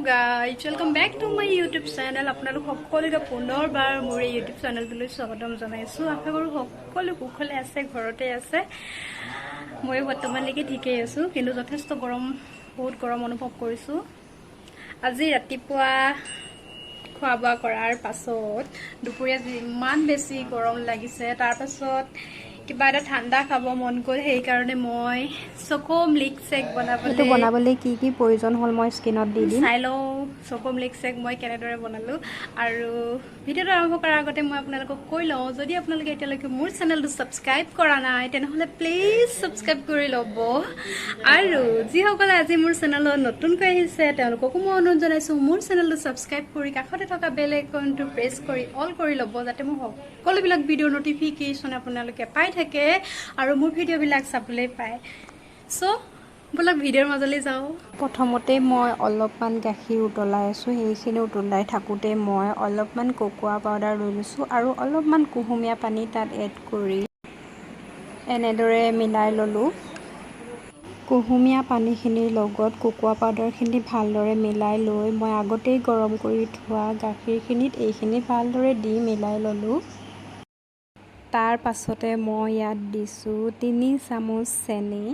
Guys, welcome back to my YouTube channel. আপোনালোক সকলোকে পুনৰবাৰ মোৰ এই ইউটিউব চেনেলটোলৈ স্বাগতম জনাইছোঁ। আশা কৰোঁ সকলো কুশলে আছে, ঘৰতে আছে। ময়ো বৰ্তমানলৈকে ঠিকেই আছোঁ, কিন্তু যথেষ্ট গৰম, বহুত গৰম অনুভৱ কৰিছোঁ। আজি ৰাতিপুৱা খোৱা বোৱা কৰাৰ পাছত দুপৰীয়া যিমান বেছি গৰম লাগিছে, তাৰপাছত কিবা এটা ঠাণ্ডা খাব মন গ'ল। সেইকাৰণে মই চকো মিল্ক শ্বেক এইটো বনাবলৈ বনাবলৈ কি কি প্ৰয়োজন হ'ল, মই স্ক্ৰীণত দি দিম। চাই লওঁ চকো মিল্ক শ্বেক মই কেনেদৰে বনালোঁ। আৰু ভিডিঅ'টো আৰম্ভ কৰাৰ আগতে মই আপোনালোকক কৈ লওঁ, যদি আপোনালোকে এতিয়ালৈকে মোৰ চেনেলটো ছাবস্ক্ৰাইব কৰা নাই, তেনেহ'লে প্লিজ ছাবস্ক্ৰাইব কৰি ল'ব। আৰু যিসকলে আজি মোৰ চেনেলত নতুনকৈ আহিছে, তেওঁলোককো মই অনুৰোধ জনাইছোঁ, মোৰ চেনেলটো ছাবস্ক্ৰাইব কৰি কাষতে থকা বেল আইকনটো প্ৰেছ কৰি অল কৰি ল'ব, যাতে মোৰ সকলোবিলাক ভিডিঅ'ৰ ন'টিফিকেশ্যন আপোনালোকে পাই থাকে আৰু মোৰ ভিডিঅ'বিলাক চাবলৈ পায়। চ' ব'লক, ভিডিঅ'ৰ মাজলৈ যাওঁ। প্ৰথমতে মই অলপমান গাখীৰ উতলাই আছোঁ। সেইখিনি উতলাই থাকোঁতে মই অলপমান ককোৱা পাউডাৰ লৈ লৈছোঁ আৰু অলপমান কুহুমীয়া পানী তাত এড কৰি এনেদৰে মিলাই ল'লোঁ। কুহুমীয়া পানীখিনিৰ লগত ককোৱা পাউডাৰখিনি ভালদৰে মিলাই লৈ মই আগতেই গৰম কৰি থোৱা গাখীৰখিনিত এইখিনি ভালদৰে দি মিলাই ল'লোঁ। তাৰ পাছতে মই ইয়াত দিছোঁ 3 চামুচ চেনি।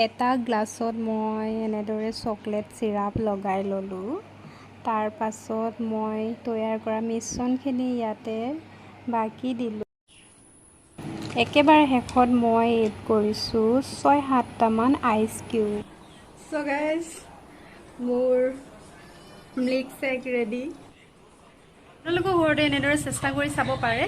এটা গ্লাছত মই এনেদৰে চকলেট চিৰাপ লগাই ল'লোঁ। তাৰ পাছত মই তৈয়াৰ কৰা মিশ্ৰণখিনি ইয়াতে বাকি দিলোঁ। একেবাৰে শেষত মই এড কৰিছোঁ 6-7টামান আইচ কিউব। চ' গাইজ, মোৰ মিল্ক শ্বেক ৰেডি। আপোনালোকেও ঘৰতে এনেদৰে চেষ্টা কৰি চাব পাৰে।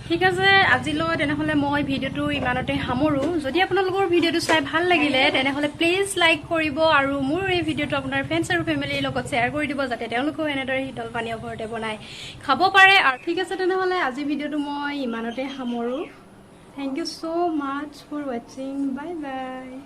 ঠিক আছে, আজিলৈ তেনেহ'লে মই ভিডিঅ'টো ইমানতে সামৰোঁ। যদি আপোনালোকৰ ভিডিঅ'টো চাই ভাল লাগিলে, তেনেহ'লে প্লিজ লাইক কৰিব আৰু মোৰ এই ভিডিঅ'টো আপোনাৰ ফ্ৰেণ্ডছ আৰু ফেমিলিৰ লগত শ্বেয়াৰ কৰি দিব, যাতে তেওঁলোকেও এনেদৰে শীতল পানীয় ঘৰতে বনাই খাব পাৰে। আৰু ঠিক আছে, তেনেহ'লে আজি ভিডিঅ'টো মই ইমানতে সামৰোঁ। Thank you so much for watching. Bye bye.